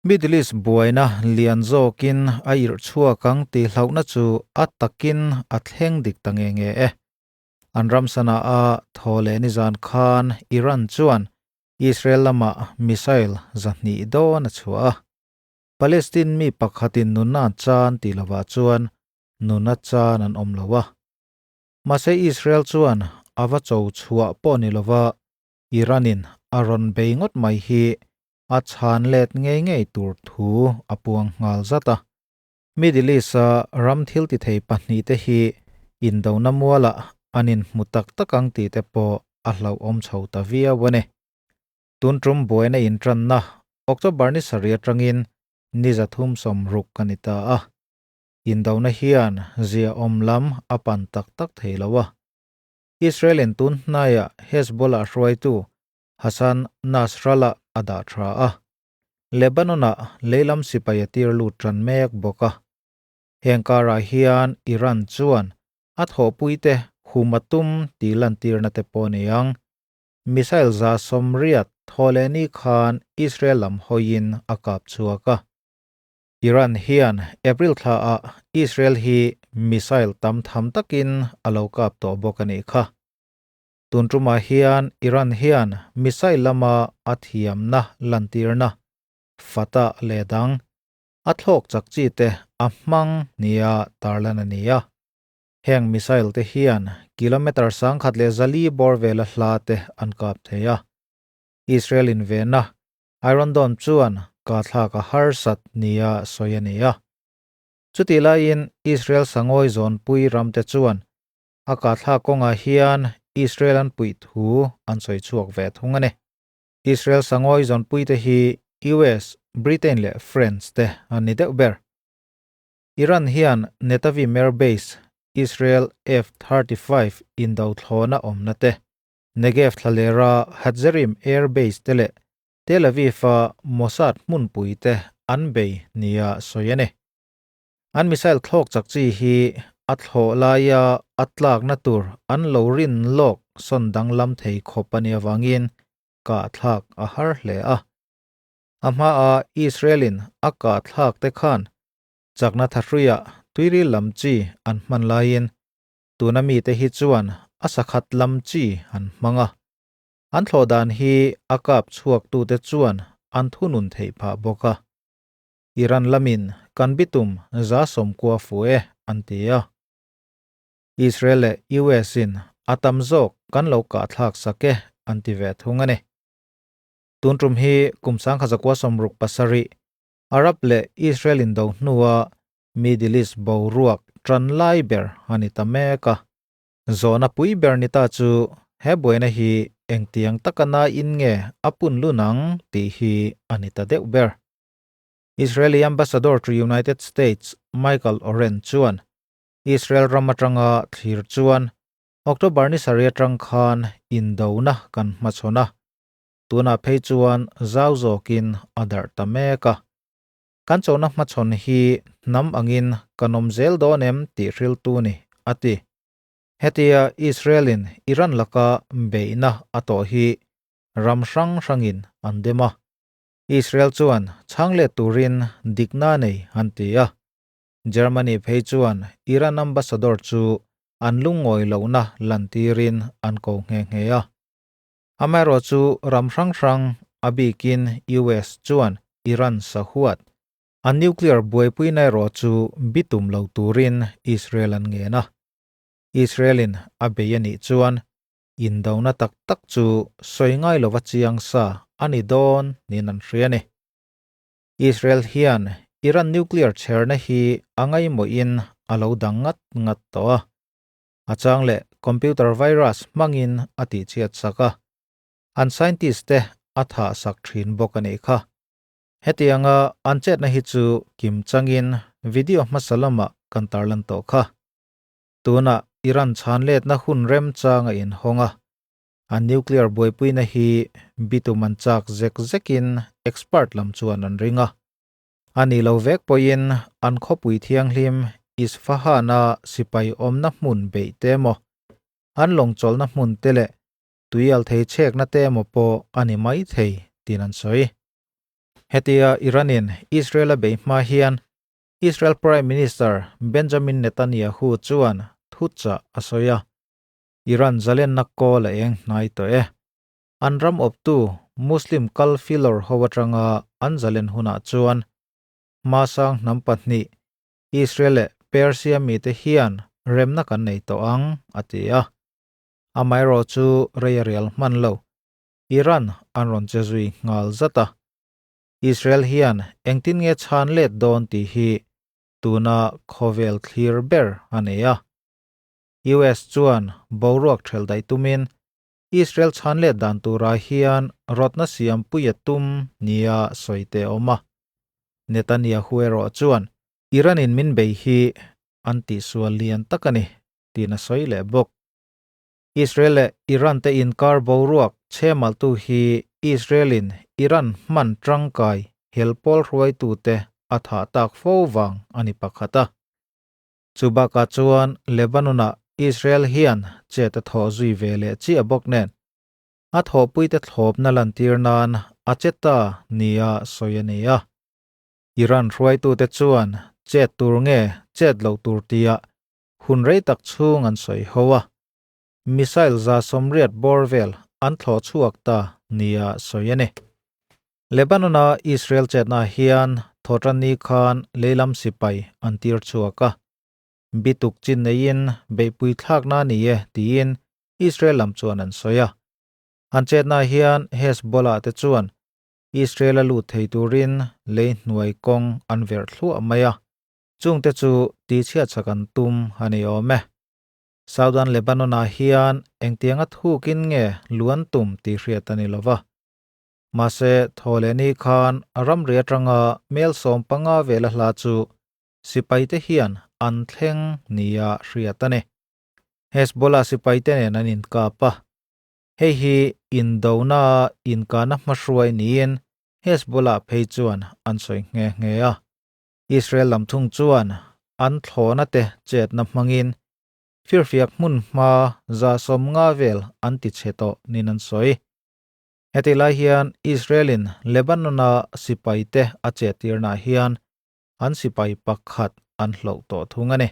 Middle East buaina lian zawkin a irh chhuak ang tih hlauhna chu a takin a thleng dik ta nge nge e. An ram sana a thaw leh nizan khan Iran chuan Israel lamah missile 200 dawn a chhuah a. Palestine mi pakhatin nunna an chan tih lovah chuan nunna chan an awm lo a. Mahse Israel chuan a va cho chhuah pawh ni lova Iran-in a rawn bei ngawt mai hi a chhan let ngei ngei tur thu a puang nghal zat a. Middle East-a ram thil ti thei pahnihte hi indona mualah an inhmu tak tak ang tih te pawh a hlauhawm chho ta viau a ni. Tun tum buaina intranna October ni sarih atangin ni 360 a ni ta a. Indona hian ziaawm lam a pan tak tak thei lo a. Israel-in tun hnaiah Hezbollah hruaitu Hassan Nasrallah a dah tha a. Lebanon-ah leilam sipai a tir lut tan mek bawk a. Heng karah hian Iran chuan a thawhpuite hum a tum tih lantirna te pawh a nei ang. Missile 180 thawhlehni khan Israel lam hawiin a kap chhuak a. Iran hian April thlaah Israel hi missile tam tham takin a lo kap tawh bawk a nih kha. Tun tumah hian Iran hian missile lama a thiamna lantirna Fatah leh dang a thlawk chak chi te a hmang nia tarlan a ni a. Heng missile te hian kilometre 1,400 bawr vela hla te an kap thei a. Israel in vena Iron Dome chuan ka thlak a harsat nia sawi a ni a. Chutih laiin Israel sangawi zawnpui ram te chuan a ka thlak kawngah hian Israel an puih thu an sawi chhuak ve thung a ni. Israel sangawi zawnpui te hi US, Britain leh France te an ni deuh ber. Iran hian Netavim Air Base, Israel F-35 indo thlawna awmna te, Negev thlalera Hatzerim Air Base te leh Tel Aviv-a Mossad hmunpui te an bei nia sawi a ni. An missile thlawk chak chi hi a thlawh laia a tlakna tur an lo rin lawk sawn danglam thei khawp a nih avangin kah thlak a har hle a. A hmaa Israel-in a kah thlak te khan chakna thahruiah tuiril lam chi an hman laiin tuna mite hi chuan a sakhat lam chi an hmang a. An thlawh dan hi a kap chhuak tute chuan an thunun theih phah bawk a. Iran lamin kan bitum 90 fu e an ti a. Israel leh US-in a tam zawk kan lo kah thlak sak e an ti ve thung a ni. Tun tum hi kum 1967 Arab leh Israel indo hnua Middle East boruak tan lai ber a ni ta mek a. Zawhna pui ber ni ta chu he buaina hi engtiang taka na in nge a pun lu nang tih hi a ni ta deuh ber. Israeli Ambassador to United States Michael Oren chuan Israel ram atanga thlir chuan October ni sarih atang khan indona kan hmachhawn a, tunah phei chuan zau zawkin a darh ta mek a. Kan chona hmachhawn hi hnam angin kan awm zel dawn em tih hriltu ni, a ti. Hetia Israel-in Iran laka beihna a tawh hi ram hrang hrangin an dem a. Israel chuan chhang let turin dikna nei an ti a. Germany phei chuan Iran ambassador chu an lungngawi lohna lantirin an ko nghe nghe a. Amaherawh chu ram hrang hrang a bikin US chuan Iran sahuat an nuclear buaipuina erawh chu bitum lo turin Israel an ngen a. Israel-in a bei a nih chuan indona tak tak chu sawi ngai lova chiang sa a ni dawn niin an hria a ni. Israel hian Iran nuclear chherna hi a ngaimawhin a lo dang ngat ngat tawh a. A chang leh computer virus hmangin a tihchhiat sak a, an scientist te a thah sak thin bawk a nih kha. Hetianga an chetna hi chu kim changin video hmasa lamah kan tarlan tawh kha. Tunah Iran chhan letna hun remchang a inhawng a, an nuclear buaipuina hi bitum an chak zek zekin expert lam chuan an ring a. A ni lo vek pawhin an khawpui thianghlim Isfahan-a sipai awmna hmun beih te emaw, an lawngchawlhna hmun te leh tuial thei chhekna te emaw pawh a ni mai thei tiin an sawi. Hetia Iran-in Israel a bei hma hian Israel Prime Minister Benjamin Netanyahu chuan thuchah a sawi a, Iran zalenna kawl a eng hnai tawh e. An ram awptu Muslim kal filawr ho atanga an zalen hunah chuan hmasang hnam pahnih Israel leh Persia mite hian remna kan nei tawh ang, a ti a. Amaherawh chu rei a rial hman lo. Iran an rawn che zui nghal zat a. Israel hian engtin nge chhan let dawn tih hi tuna khawvel thlir ber a nei a. US chuan boruak ṭhelh daih tumin Israel chhan let dan turah hian rawtna siam pui a tum nia sawi te a awm a. Netanyahu erawh chuan Iran-in min bei hi an tihsual lian tak a ni tiin a sawi leh bawk. Israel leh Iran te inkar boruak chhemaltu hi Israel-in Iran hman tangkai helpawl hruaitute a thah tak fo vang a ni pakhat a. Chu bakah chuan Lebanon-ah Israel hian chet a thawh zui ve leh chiah bawk nen, a thawhpuite thlawpna lantir nan a che ta nia sawi a ni a. Iran hruaitute chuan chet tur nge chet loh tur tia hun rei tak chhung an sawi ho a, missile 180 bawr vel an thlawh chhuak ta nia sawi a ni. Lebanon-a Israel chetna hian thawhtanni khan leilam sipai an tir chhuak a, bituk chin neiin beihpui thlakna a ni e tiin Israel lam chuan an sawi a. An chetna hian Hezbollah te chuan Israel-a lut thei turin lei hnuai kawng an verh thluah mai a. Chungte chu tihchhiatchak an tum a ni awm e. Southern Lebanon-ah hian engtianga thukin nge luan tum tih hriat a ni lo va. Mahse, Thawhlehni khan ramri atanga mel 15 vela hla chu sipaite hian an thleng nia hriat a ni. Hezbollah sipaite nen an inkap a. Hei hi indona inkahna hmahruai niin Hezbollah phei chuan an sawi nghe nghe a. Israel lam thung chuan an thlawhna te chetna hmangin firfiak hmun hma 150 vel an ti chhe tawh niin an sawi. Heti lai hian Israel-in Lebanon-a sipaite a chettirnaah hian an sipai pakhat an hloh tawh thung a ni.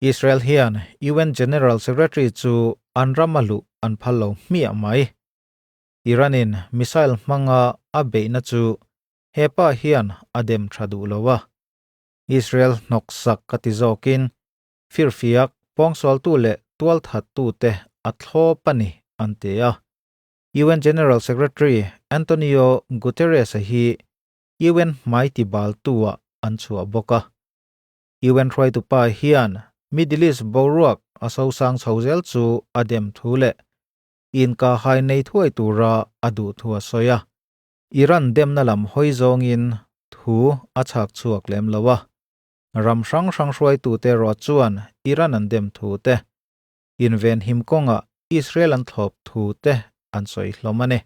Israel hian UN General Secretary chu an ram a luh an phal lo hmiah mai. Iran-in missile hmanga a beihna chu He pa hian a dem tha duh lo a, Israel hnawksak ka ti zawkin firfiak pawngsualtu leh tualthattute a thlawp a ni an ti a. UN General Secretary Antonio Guterres-a hi UN hmai ti baltu-ah an chhuah bawk a. UN hruaitu pa hian Middle East boruak a sosang chho zel chu a dem thu leh inkahhai nei thuai tura a duh thu a sawi a. Iran demna lam hawi zawngin thu a chhak chhuak lem lo a, ram hrang hrang hruaitute erawh chuan Iran an dem thu te, invenhim kawngah Israel an thlawp thu te an sawi hlawm a ni.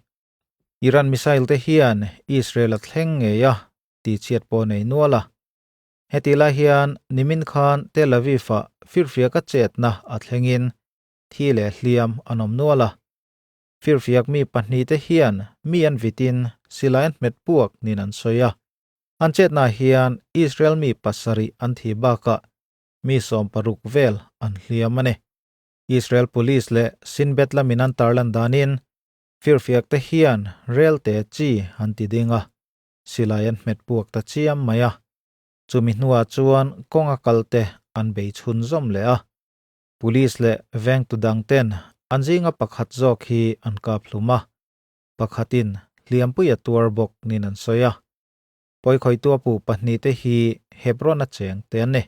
Iran missile te hian Israel a thleng ngei a tihchhiat pawh nei nual a. Heti lai hian nimin khan Tel Aviv-ah firfiaka chetna a thlengin thi leh hliam an awm nual a. Firfiak mi pahnihte hian mi an vitin silai an hmet puak niin an sawi a. An chetnaah hian Israel mi pasarih an thi bakah mi 16 vel an hliam a ni. Israel Police leh Shin Bet lamin an tarlan danin firfiakte hian rel te chi an ti ding a, silai an hmet puak ta chiam mai a. Chumi hnuah chuan kawnga kalte an bei chhunzawm leh a. Police leh vengtu dangten an zinga pakhat zawk hi an kap hlum a, pakhatin hliampui a tuar bawk niin an sawi a. Pawikhawihtu a puh pahnihte hi Hebron a cheng te an ni.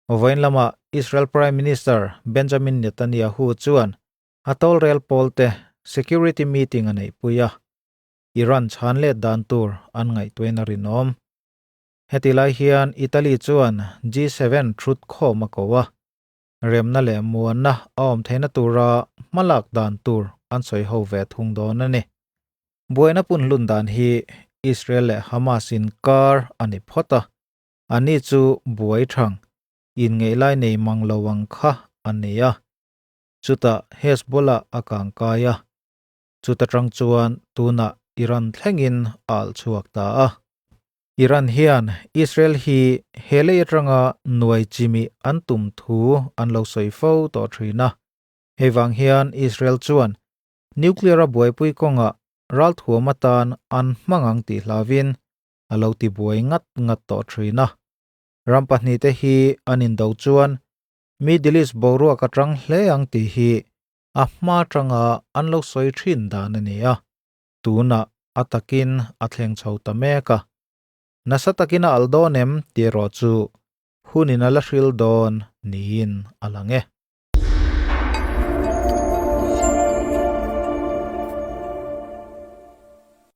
Vawiin lamah Israel Prime Minister Benjamin Netanyahu chuan a tawlrel pawlte security meeting a neihpui a, Iran chhan let dan tur an ngaihtuahin a rinawm. Heti lai hian Italy chuan G7 thutkhawm a ko a, remna leh muanna a awm theihna tura hmalak dan tur an sawi ho ve thung dawn a ni. Buaina punhlun dan hi Israel leh Hamas inkar a ni phawt a, ani chu buai thang, inngeih lai nei mang lo ang kha a ni a. Chutah Hezbollah a kangkai a, chuta tang chuan tunah. Iran thlengin a alh chhuak ta a. Iran hian Israel hi he lei atanga nuai chimih an tum thu an lo sawi fo tawh thin a. Hei vang hian Israel chuan nuclear a buaipui kawngah ralthuam atan an hmang ang tih hlauhin a lo ti buai ngat ngat tawh thin a. Ram pahnihte hi an indo chuan Middle East boruak a tang hle ang tih hi a hma tanga an lo sawi thin dan a ni a, tunah a takin a thleng chho ta mek a. Nasa takin a alh dawn em tih erawh chu hunin a la hril dawn niin a lang e.